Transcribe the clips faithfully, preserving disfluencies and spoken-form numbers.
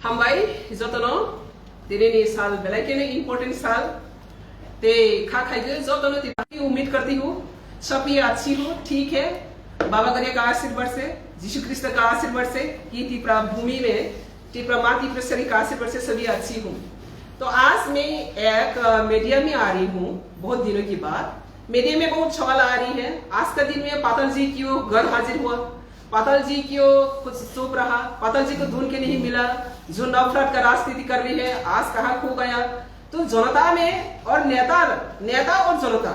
Hambai jotono, tini ni sal belai khe important sal. Te kha khai ke jotono tini umid karti hu, sabhi achhi ho, thik hai. Baba Garia ka ashirwad se, Jisu Krista ka ashirwad se, ye Tipra bhumi mein, Tipra mati Tipra sari ka ashirwad se sabhi achhi hu. To aaj main ek media mein aa rahi hu, bahut dino ki baad. Media mein bahut sawal aa rahi hai, aaj ka din mein Patal ji kyu ghar hajir hua? पाताल जी क्यों कुछ चुप रहा? पाताल जी को ढूंढ के नहीं मिला। जो नफरत का राजनीति कर रही है, आज कहाँ खो गया? तो जनता में और नेता, नेता और जनता,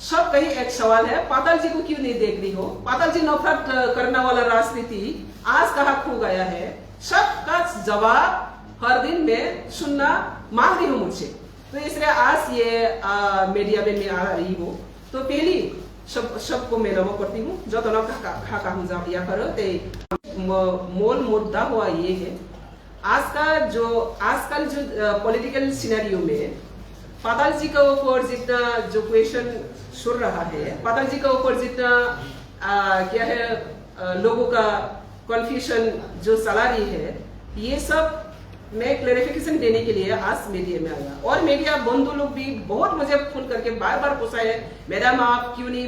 सब कहीं एक सवाल है, पाताल जी को क्यों नहीं देख रही हो? पाताल जी नफरत करने वाला राजनीति आज कहाँ खो गया है? सबका जवाब हर दिन मैं सुनना मांग रही हूँ मुझसे। तो इसलिए आज ये मीडिया में मैं आ रही हूँ। तो पहली सब सबको मैं नमो करती हूँ। जो तो ना का का का हम जा या करो ते। मोल मुद्दा हुआ ये है, आज का जो आजकल जो पॉलिटिकल सिनेरियो में पाताल जी का ऊपर जितना जो क्वेश्चन सुर रहा है, पाताल जी का ऊपर जितना आ, क्या है, लोगों का कन्फ्यूजन जो चला रही है, ये सब मैं क्लैरिफिकेशन देने के लिए आज मीडिया में आया। और मीडिया बंधु लोग भी बहुत मुझे फोन करके बार बार पूछा है, मैडम आप क्यों नहीं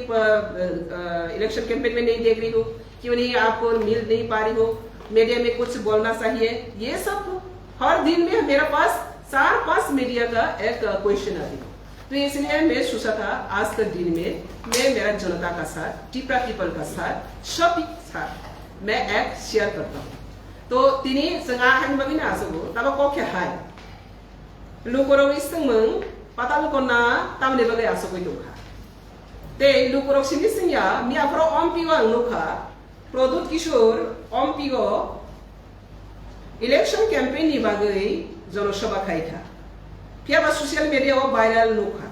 इलेक्शन कैंपेन में नहीं देख रही हो, क्यों नहीं आपको मिल नहीं पा रही हो, मीडिया में कुछ बोलना चाहिए। ये सब हर दिन में मेरे पास चार पांच मीडिया का एक क्वेश्चन आती है। तो इसलिए मैं सोचा था आज के दिन में मैं मेरा जनता का साथ, टिपरा पीपल का साथ, सबके साथ मैं एक शेयर करता हूँ। तो tini chwng a haini bagwi no aswk o, tabo kok khe hai. Lukurokni swngmung patal konna tamni bagwi aswkwi tongkha. Tei lukurok simi swngya, miyaphoro ompigo ang nukha, Pradyut Kishore ompigo election campaign ni bagwi jonosabha khaikha. Phiyaba social media o viral nukha.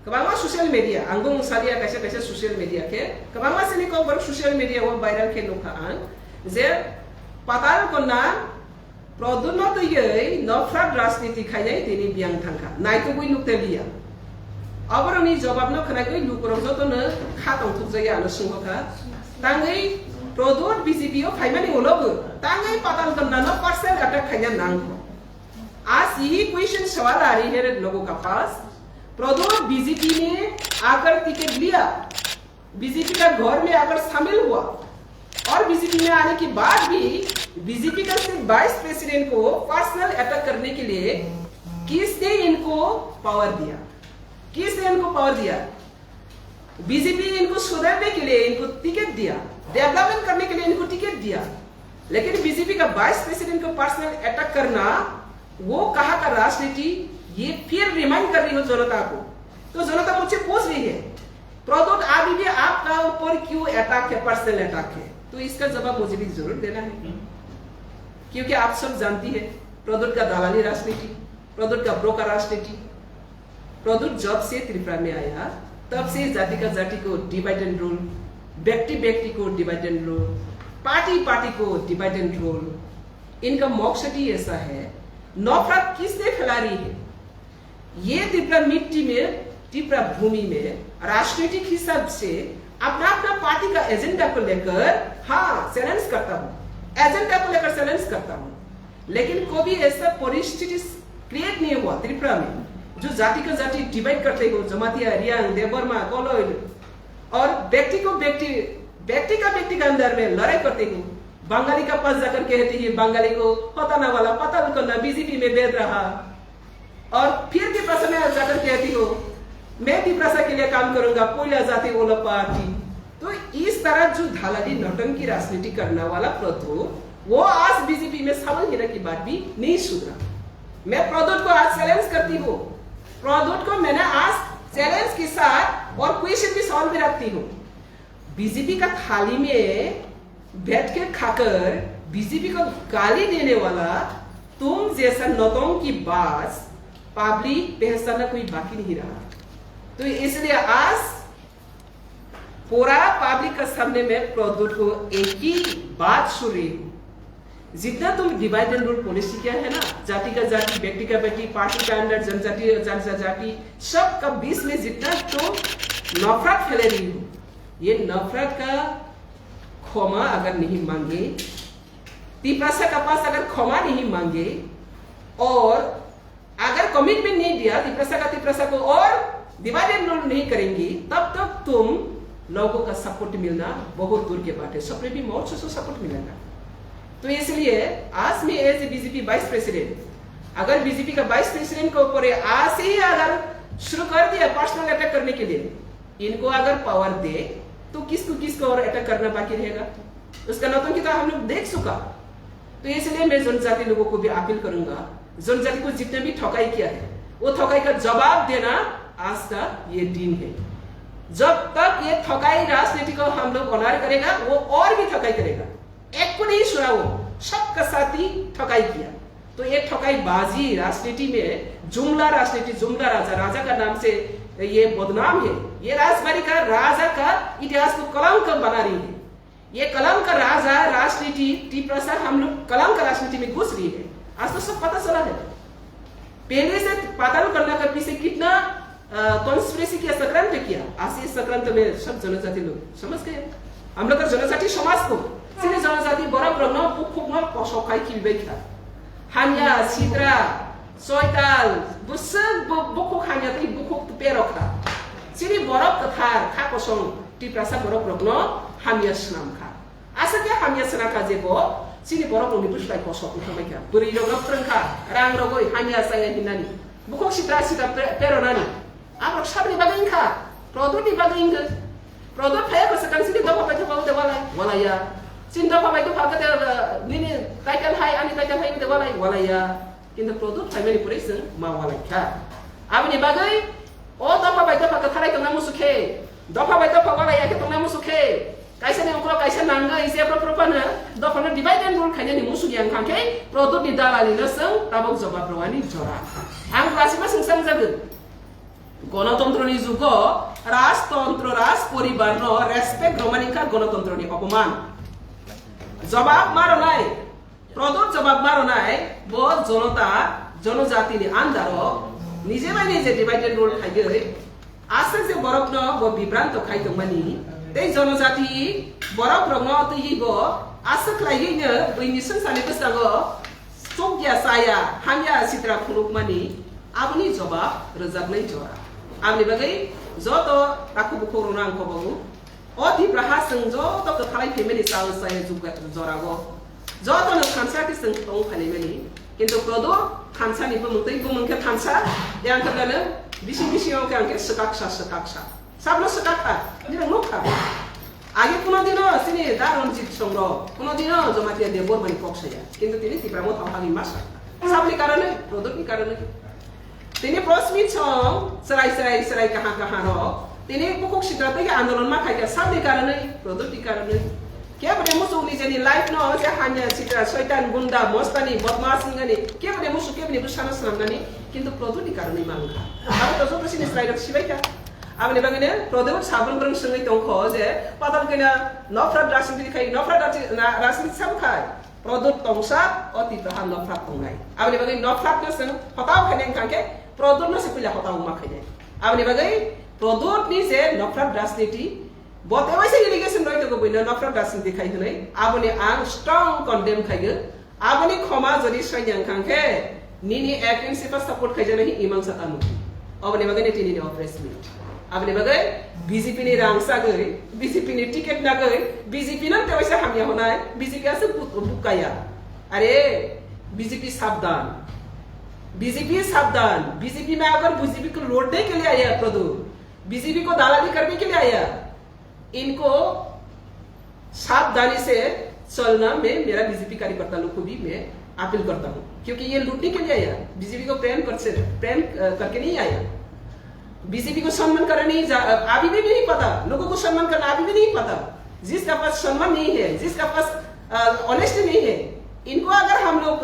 Kwbangma social media, ang bung salia kaisa kaisa social media khe, kwbangma sini kokborok social media o viral khe nukha ang je patal konna Pradyut no twiwi nofrat rajniti khainai tini biyang thangkha. Naitugwi nukte liya. Aborokni jobab no khwnagwi lukurok jotono kha tongthokjagwi ano swngkha. Tangwi Pradyut B J P o phaimani ulo bo tangwi patal konna no personal attack khaina nangkho. आज यही क्वेश्चन सवाल आ रही है लोगों का पास, प्रद्युत बीजेपी ने आकर टिकट लिया, बीजेपी का घर में आकर शामिल हुआ और बीजेपी में आने के बाद भी बीजेपी का सिर्फ वाइस प्रेसिडेंट को पर्सनल अटैक करने के लिए किसने इनको पावर दिया? किसने इनको पावर दिया? बीजेपी इनको सुधरने के लिए इनको टिकट दिया, डेवलपमेंट करने के लिए इनको टिकट दिया, लेकिन बीजेपी का वाइस प्रेसिडेंट को पर्सनल अटैक करना, वो कहाँ का राजनीति? ये फिर रिमाइंड कर रही हूँ जनता को। तो जनता मुझसे पूछ रही है, प्रद्युत अभी भी आपका ऊपर क्यों अटैक है, पर्सनल अटैक है? तो इसका जवाब मुझे भी जरूर देना है, क्योंकि आप सब जानती है प्रद्युत का दलाली राजनीति, प्रद्युत का ब्रोकर राजनीति। प्रद्युत जब से त्रिपुरा में आया, तब से जाति का जाति को डिवाइड एंड रूल, व्यक्ति व्यक्ति को divide and rule, party party को डिवाइड एंड रूल। इनका मकसद ही ऐसा है, नफरत किसने फैला रही है? ये तिब्रा मिट्टी में, तिब्रा भूमि में राजनीतिक हिसाब से अपना अपना पार्टी का एजेंडा को लेकर, हाँ, चैलेंज करता हूँ, एजेंडा को लेकर चैलेंज करता हूँ। लेकिन कभी ऐसा परिस्थिति क्रिएट नहीं हुआ त्रिपुरा में जो जाति का जाति डिवाइड करते हो, जमातिया, रियांग, देबबर्मा, कोलोइल, और व्यक्ति को व्यक्ति, व्यक्ति का व्यक्ति के अंदर में लड़ाई करते हो। बंगाली का पास जाकर कहते हैं बंगाली को, हटाना वाला पता उनको ना बीजेपी में भेज रहा। और फिर तिपरासा में जाकर कहती हो, मैं तिपरासा के लिए काम करूंगा, कोयला जाति वाला पार्टी। तो इस तरह जो धालाली नौटंकी राजनीति करने वाला प्रद्युत, वो आज बीजेपी में शामिल होने के बाद भी नहीं सुधरा। मैं प्रद्युत को आज चैलेंज करती हूँ, प्रद्युत को मैंने आज चैलेंज के साथ और क्वेश्चन भी सवाल भी रखती हूँ। बीजेपी का थाली में बैठ के खाकर बीजेपी को गाली देने वाला तुम जैसा नौटंकी बाज पब्लिक पहचानना कोई बाकी नहीं रहा। तो इसलिए आज पूरा पब्लिक का सामने मैं प्रद्युत को एक ही बात सुन रही हूँ, जितना तुम डिवाइड एंड रूल पॉलिसी किया है ना, जाति का जाति, व्यक्ति का व्यक्ति, पार्टी का अंदर जनजाति, जनजाति, सबका बीच में जितना तुम नफरत फैले रही हो, ये नफरत का क्षमा अगर नहीं मांगे, तिपरासा का पास अगर क्षमा नहीं मांगे और अगर कमिटमेंट नहीं दिया तिपरासा का तिपरासा को और डिवाइड एंड रूल नहीं करेंगी, तब तक तुम लोगों का सपोर्ट मिलना बहुत दूर के बात है। सपने भी मौत से सपोर्ट मिलेगा। तो इसलिए आज मैं as a BJP vice president, अगर बीजेपी का वाइस प्रेसिडेंट के ऊपर ये आज ही अगर शुरू कर दिया पर्सनल अटैक करने के लिए, इनको अगर पावर दे तो किसको किसको और अटैक करना बाकी रहेगा? उसका नौटंकी तो हम लोग देख चुका। तो इसलिए मैं जनजाति लोगों को भी अपील करूंगा, जनजाति को जितने भी ठगाई किया है, वो ठगाई का जवाब देना आज का ये दिन है। जब तक ये ठगाई राजनीति को हम लोग ऑनर करेगा, वो और भी ठगाई करेगा। एक को नहीं सुना, वो सबका साथ ही ठगाई किया। तो ये ठगाईबाजी राजनीति में जुमला राजनीति, जुमला राजा, राजा का नाम से ये बदनाम है। ये राजबाड़ी का राजा का इतिहास को कलंक बना रही है। ये कलंक राजा राजनीति तिपरासा हम लोग कलंक राजनीति में घुस रही है। आज तो सब पता चला है। पहले से पाताल गंगा के पीछे कितना कॉन्स्पिरेसी किया, षड्यंत्र किया। आज ये षड्यंत्र में सब जनजाति लोग समझ गए। हम लोग का जनजाति समाज को, sini जनजाति borok rokno bukhukno kosok khai khibibai kha. Hamya, sitra, soital, bwswk bu-, bukhuk hamya tei bukhuk perok kha. Sini borok kwthar kha kosong tiprasa borok rokno hamya swnam kha. Aswk khe hamya swnam kha je bo sini borok rokni bwswlai kosok wngkha bai kha. Bwrwi rokno phrwng kha, rang rogwi hamya chaya hinani. Bukhuk sitra sitra pe-, peronani. Aborok sabni bagwi wngkha, Prodot ni bagwi wngkha. Prodot phaiya ko swkang sini dopha bai dopha wngde walai, walaiya. Sini dopha bai dopha khe, uh, nini title hai, ani title hai wngde walai, walaiya. Kintu Prodot phaimani pore chwng ma walaikha. Aboni bagwi o dopha bai dopha kwtharai tongna musu khe, dopha bai dopha walaiya khe tongna musu khe, kaisa ni uklo kaisa nangwi jebro prophano dophano divide and rule khainani musu yang kha khe Prodot ni dalali no chwng tabok jobab rwani jora. Ang kwlasi ma swngchang jagwi. Gonotontro ni jugo rajtontro, raj poribar no respect romani kha gonotontro ni opoman. Jobab ma ronai, Prodot jobab ma ronai, bo jonota, jonojati ni under o nije bai nije divide and rule khaiwi aswk je borok no bo bibranto khai tongmani, tei jonojati borok rok no twiwi bo aswk khlaiwi no buini swngcharni bwskango chukya chaya, hamya sitra phunukmani, aboni jobab rwjaknai jora. Aboni bagwi joto takhuk bukhuk rokno ang kobogo. O Tipra ha chwng joto kwthalai phaimani chao chaya jora o. Joto no thansa khe chwng tong phaimani. Kintu Prodot thansa ni bumung tei bumung khe thansa, yang khe beleng bising bising o khe ang khe swkaksa swkaksa. Sabno swkakha, nini nukha. Age kuno dino sini da Ranjit Song rok, kuno dino Jamatia Debbarma ni kok saya. Kintu tini Tipra Motha o hagwi masa. Sabni karone, Prodot ni karone. Tini Prosmit Song, chwrai chwrai chwrai kaha kaha rok. Tini bukhuk sitra tei andolon ma khaikha sabni karone, Prodot ni karone. Keboni musuk nijeni life no je hamya sitra, soitan, gunda, mostani, bodmas hingani, keboni musuk keboni bwsano swnamnani, kintu Prodot ni karone mangkha. Abo to joto sini chwrai rok sibaikha. Aboni bagwino Prodot sabon bwrwng swngwi tongkho je, patal kena nopra drasing bini khai, nopra drasing, na, drasing sabo khai. Prodot tongsa, o Tipra ha nopra tongnai. Aboni bagwi nopra no swng hotao khainai wngkha khe, Prodot no se puila hotao ma khainai. Aboni bagwi Prodot ni je nopra drasniti, bo tewaisa allegation roi tongo buino nopra drasniti khai hwnwi, aboni ang strong condemn khaigo. Aboni khoma jodi sainya wngkha khe, nini against se support khaijaknai hi imang sa tamo. Oboni bagwi ni tini ni o press meet. Aboni bagwi B J P ni rang sagwi, B J P ni ticket nagwi, B J P no tewaisa hamya hwnai, B J P aswk bu-, bukaya. Are, B JP sabdan. B J P sabdan. B J P mein agar B J P ko lootne ke liye aaya hai Prodot, B J P ko dalali karne ke liye aaya hai. इनको सावधानी से चलना, मैं मेरा बीजेपी कार्यकर्ता लोग को भी मैं अपील करता हूँ, क्योंकि ये लूटने के लिए आया, बीजेपी को प्रेम कर से प्रेम अ, करके नहीं आया। बीजेपी को सम्मान करना नहीं जा, अभी भी नहीं पता, लोगों को सम्मान करना अभी भी नहीं पता। जिसका पास सम्मान नहीं है, जिसका पास ऑनेस्टी नहीं है, इनको अगर हम लोग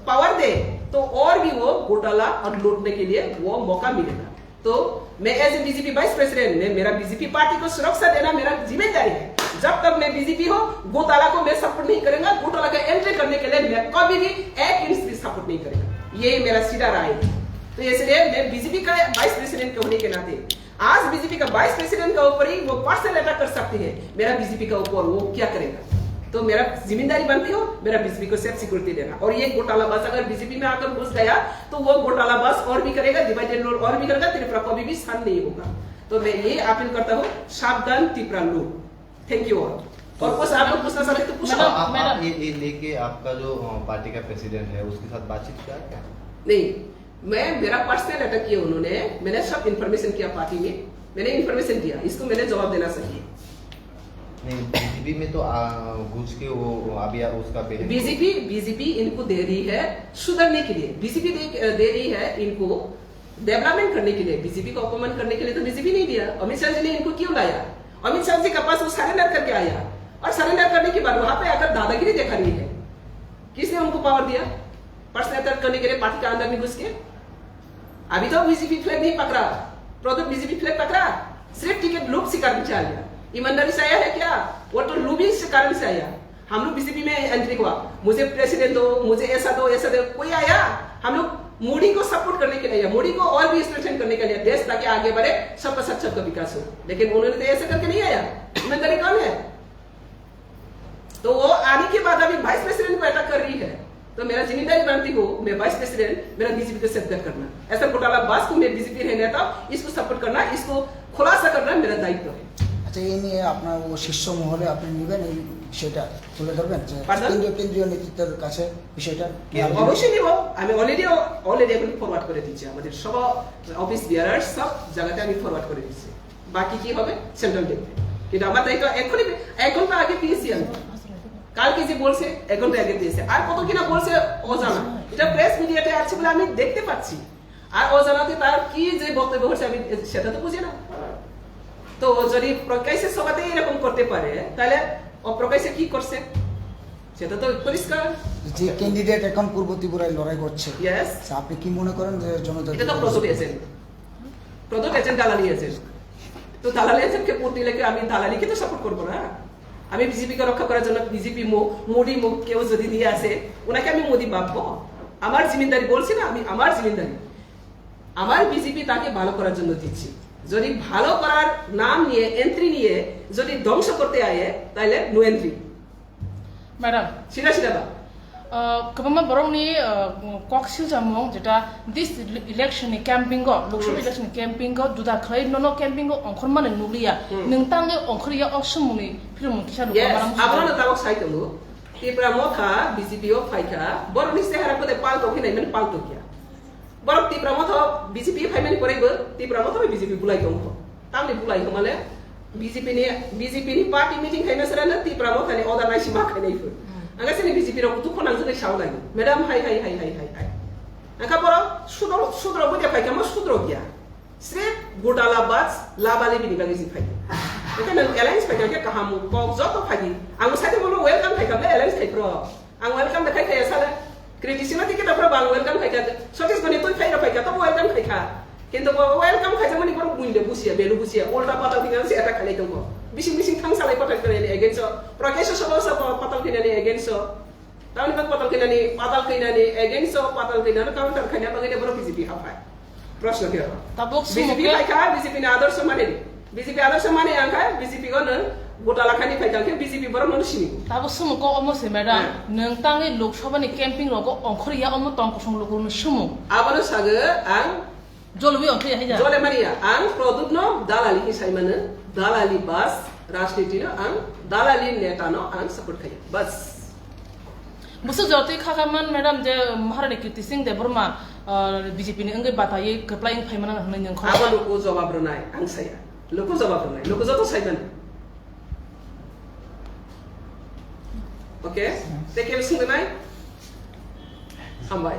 पावर दे तो और भी वो घोटाला और लूटने के लिए वो मौका मिलेगा। तो मैं as a BJP vice president, मैं मेरा बीजेपी पार्टी को सुरक्षा देना मेरा जिम्मेदारी है। जब तक मैं बीजेपी हूँ, घोटाला को मैं सपोर्ट नहीं करूंगा। घोटाला का एंट्री करने के लिए मैं कभी भी एक इंच भी सपोर्ट नहीं करूंगा। ये मेरा सीधा राय है। तो इसलिए मैं बीजेपी का वाइस प्रेसिडेंट होने के नाते आज बीजेपी का वाइस प्रेसिडेंट के ऊपर ही वो पर्सनल अटैक कर सकती है, मेरा बीजेपी का ऊपर वो क्या करेगा? तो मेरा जिम्मेदारी बनती हो, मेरा बीजेपी को सेफ सिक्योरिटी देना। और ये घोटाला बस अगर बीजेपी में आकर घुस गया, तो वो घोटाला बस और भी करेगा, डिवाइड एंड रूल और भी करेगा, त्रिपुरा को अभी भी सहन नहीं होगा। तो मैं ये अपील करता हूँ, सावधान त्रिपुरा लोग। Thank you all. और कुछ आप लोग पूछना चाहते तो पूछो। मैडम, आप, आप मैडम। ये, ये लेके आपका जो, अ, पार्टी का प्रेसिडेंट है, उसके साथ बातचीत किया क्या? नहीं, मैं, मेरा पर्सनल अटैक किया उन्होंने, मैंने सब इन्फॉर्मेशन किया पार्टी में, मैंने इन्फॉर्मेशन दिया, इसको मैंने जवाब देना चाहिए। नहीं, बीजेपी में तो, आ, घुस के वो, वो अभी उसका बिहेव बीजेपी, बीजेपी इनको दे रही है सुधरने के लिए, बीजेपी दे, दे रही है इनको डेवलपमेंट करने के लिए। बीजेपी को अपमान करने के लिए तो बीजेपी नहीं दिया। अमित शाह जी ने इनको क्यों लाया? अमित शाह जी के पास वो सरेंडर करके आया और सरेंडर करने के बाद वहां पे आकर दादागिरी दिखा रही है। किसने उनको पावर दिया पर्सनल अटैक करने के लिए पार्टी के अंदर में घुस के? अभी तो बीजेपी फ्लैग नहीं पकड़ा, प्रदीप बीजेपी फ्लैग पकड़ा, सिर्फ टिकट लूट से कारण से आया। ईमानदारी से आया है क्या? वो तो लूबिंग से कारण से आया। हम लोग बीजेपी में एंट्री हुआ, मुझे प्रेसिडेंट दो, मुझे ऐसा दो, ऐसा दो, कोई आया? हम लोग मोदी को सपोर्ट करने के लिए आया, मोदी को और भी स्ट्रेंथन करने के लिए, देश ताकि आगे बढ़े, सबका साथ सबका विकास हो। लेकिन उन्होंने तो ऐसे करके नहीं आया। ईमानदारी कौन है? तो वो आने के बाद अभी वाइस प्रेसिडेंट को अटैक कर रही है। तो मेरा जिम्मेदारी बनती हो, मैं वाइस प्रेसिडेंट, मेरा बीजेपी को सेफगार्ड करना। ऐसा घोटाला बस को, मैं बीजेपी रहने था, इसको सपोर्ट करना, इसको खुलासा करना मेरा दायित्व है। আচ্ছা, এই নিয়ে আপনার ও শীর্ষ মহলে আপনি নেবেন এই বিষয়টা তুলে ধরবেন যে পার্সন? কেন্দ্রীয়, কেন্দ্রীয় নেতৃত্বের কাছে বিষয়টা নিয়ে আলোচনা অবশ্যই নিব। আমি অলরেডি, অলরেডি এখন ফরওয়ার্ড করে দিচ্ছি আমাদের সব অফিস বিয়ারার, সব জায়গাতে আমি ফরওয়ার্ড করে দিচ্ছি। বাকি কি হবে সেন্ট্রাল দেখবে। কিন্তু আমার দায়িত্ব এখনই, এক ঘন্টা আগে পেয়েছি আমি। কালকে যে বলছে, এক ঘন্টা আগে দিয়েছে। আর কত কিনা বলছে অজানা। এটা প্রেস মিডিয়াতে আছে বলে আমি দেখতে পাচ্ছি। আর অজানাতে তার কি যে বক্তব্য হচ্ছে আমি সেটা তো বুঝি না। তো যদি প্রকাশ্যে সভাতে এরকম করতে পারে, তাহলে অপ্রকাশ্যে কি করছে সেটা তো পরিষ্কার। যে ক্যান্ডিডেট এখন পূর্ব ত্রিপুরায় লড়াই করছে, ইয়েস। আচ্ছা, আপনি কি মনে করেন যে জনজাতি এটা তো প্রদীপ এজেন্ট। প্রদীপ এজেন্ট, দালালি এজেন্ট। তো দালালি এজেন্টকে ভোট দিলে কি আমি দালালিকে তো সাপোর্ট করবো না? আমি বিজেপিকে রক্ষা করার জন্য বিজেপি মুখ, মোদি মুখ কেউ যদি দিয়ে আসে, ওনাকে আমি মোদি ভাববো? আমার জিমিনদারি বলছি না, আমি আমার জিমিনদারি, আমার বিজেপি তাকে ভালো করার জন্য দিচ্ছি। যদি ভালো করার নাম নিয়ে, এন্ট্রি নিয়ে যদি ধ্বংস করতে আয়, তাহলে no entry. Madam. Sida sida ba. Uh, kwbangma borokni, uh, kok siljamung jeta this election ni camping o, Lok Sabha Hmm. election ni camping o, juda khlai nono camping o ongkhormani nukliya. Hmm. Nwng tangwi ongkhorya o swngmungni philmung kisa lukha Yes, manang abono muchungmani. Tabok sai tongo. Tipra Motha B J P o phaikha, borokni sehara kode palto hinai mani palto kya. Borok Tipra Motha B J P phaimani poraibo Tipra Motha bai B J P bulai tongkho. Tamni bulai hwnmale B J P ni, B J P ni party meeting khaina srano Tipra Motha ni order naisi ma khainai phuru. Hmm. Ang sini B J P rok dukho nangjagwi sao laio. Madam hai hai hai hai hai hai. Angkha borok sudro, sudro bwde phaikha ma sudro gya. Srip gotala bas labali bini bagwi si phaikha. Angkha nang alliance phaikha khe kaham kok joto phaidi. Ang sade bono welcome phaikha le alliance khai pro. Ang welcome da khai khaya sala. Criticism ti kita pro bang welcome khai kha. Sotis bani tui khai ra khai kha, to welcome khai kha. Kintu bo welcome khai jamani borok buinde busia, belu busia, ulta patal khinani si attack khalai tongo. Bising bising thang salai patal khinani against o. Prakash sabha sabha patal khinani against o. Tamni bak patal khinani, patal khinani against o, patal khinani counter khaina bagwi borok B J P haphai. Proshno khe. Tabuk B J P sumo khe phaikha, B J P ni adorsho mani. B J P adorsho mani ang khe, B J P go nwng gotala khani phaikha khe B J P borok no sini. Tabuk sumo ko omo se madam, Hmm. nwng tangwi Lok Sabha ni camping rogo ongkhorya omo tong kosong lukurokno sumo. Abono sago ang Jolwi ongkhorya hai da. Jole mani ya, ang Prodip no dalali hi sai mano, dalali bas, rajniti no ang, dalali neta no ang support khayo. Bas. Busu jotwi khakha man madam je Maharani Kirti Singh Debbarma, ah, B J P ni wngwi bataiwi kwplai wng phaimana hwnwi nwng khoro. Abo luku jawab rwnai ang saya. Luku jawab rwnai. Luku joto sai mano. Okay? Tei kebo swngwi nai? Hambai.